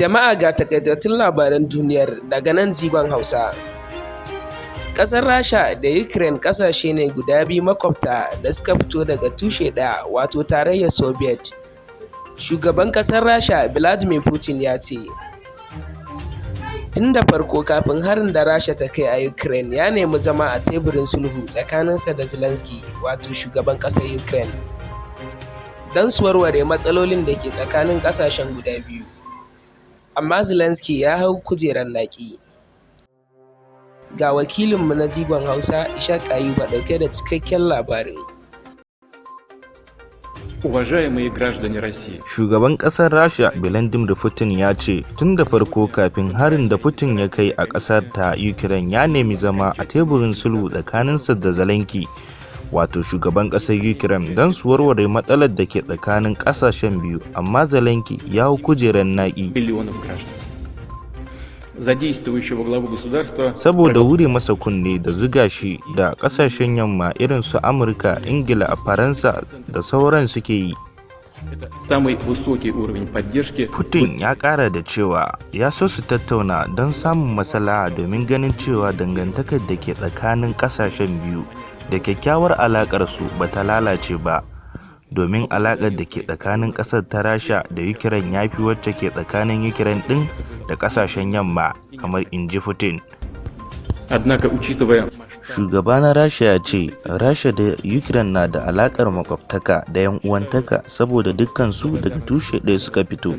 Jama'a, ga takaitattun labaran duniyar daga nan Jigon Hausa. Ƙasar Rasha da Ukraine ƙasashe ne guda biyu makwabta da suka fito daga tushe ɗaya, wato Tarayyar Soviet. Shugaban ƙasar Rasha Vladimir Putin ya ce, tun da farko kafin harin da Rasha ta kai a Ukraine, ya nemi zama a teburin sulhu tsakaninsa da Zelensky, wato shugaban ƙasar Ukraine, don su warware matsalolin da ke tsakanin ƙasashen guda biyu. Amma Zelensky ya hau kujerar naƙi. Ga wakilinmu na Jigon Hausa Ishaq Ayuba ɗauke da cikakken labarin. Уважаемые граждане России, Shugaban ƙasar Rasha Vladimir Putin ya ce tun da farko kafin harin da Putin ya kai a ƙasar ta Ukraine, ya nemi zama a teburin sulhu tsakaninsa da Zelensky, wato shugaban ƙasar Ukraine, don su warware matsalar da ke tsakanin ƙasashen biyu, amma Zelensky ya hau kujerar naƙi. Миллионов граждан. За действующего главу государства Saboda hure masa kunne da zuga shi da ƙasashen yamma irin su Amurka, Ingila, Faransa da sauran suke yi. Это самый высокий уровень поддержки. Putin ya ƙara da cewa ya so su tattauna don samun maslaha domin ganin cewa dangantakar da ke tsakanin ƙasashen biyu da kyakkyawar alaƙar su ba ta lalace ba, domin alaƙar da ke tsakanin ƙasar ta Rasha da Ukraine ya fi wacce ke tsakanin Ukraine ɗin da ƙasashen yamma, kamar inji Putin. Однако, учитывая Shugaba na Rasha ya ce Rasha da Ukraine na da alaƙar makwabtaka da 'yan uwantaka saboda dukkansu daga tushe ɗaya suka fito,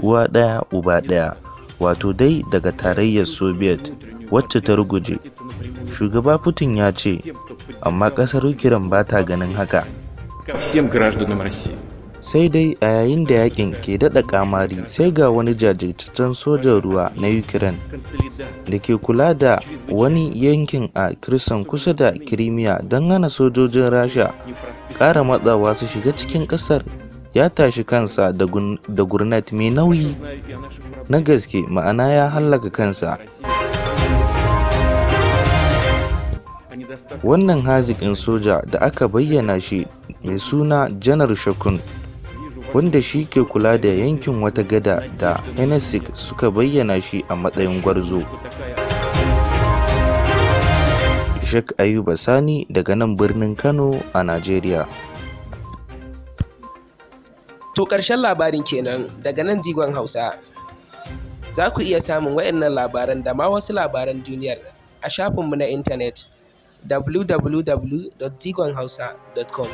uwa ɗaya uba ɗaya, wato dai daga Tarayyar Soviet wacce ta ruguje. Shugaba Putin ya ce, amma ƙasar Ukraine ba ta ganin haka. Всем гражданам России. Sai dai a yayin da yakin ke daɗa kamari, sai ga wani jajirtaccen sojan ruwa na Ukraine da ke kula da wani yankin a Kherson kusa da Crimea don hana sojojin Rasha ƙara matsawa su shiga cikin ƙasar, ya tashi kansa da gurnet mai nauyi na gaske, ma'ana ya hallaka kansa. Wannan haziƙin soja da aka bayyana shi mai suna Janar Shakun, wanda shi ke kula da yankin wata gada da Henesik, suka bayyana shi a matsayin gwarzo. Ishaq Ayuba Sani daga nan birnin Kano a Najeriya. To, ƙarshen labarin kenan daga nan Jigon Hausa. Za ku iya samun waɗannan labaran da ma wasu labaran duniyar a shafinmu na intanet www.jigonhausa.com.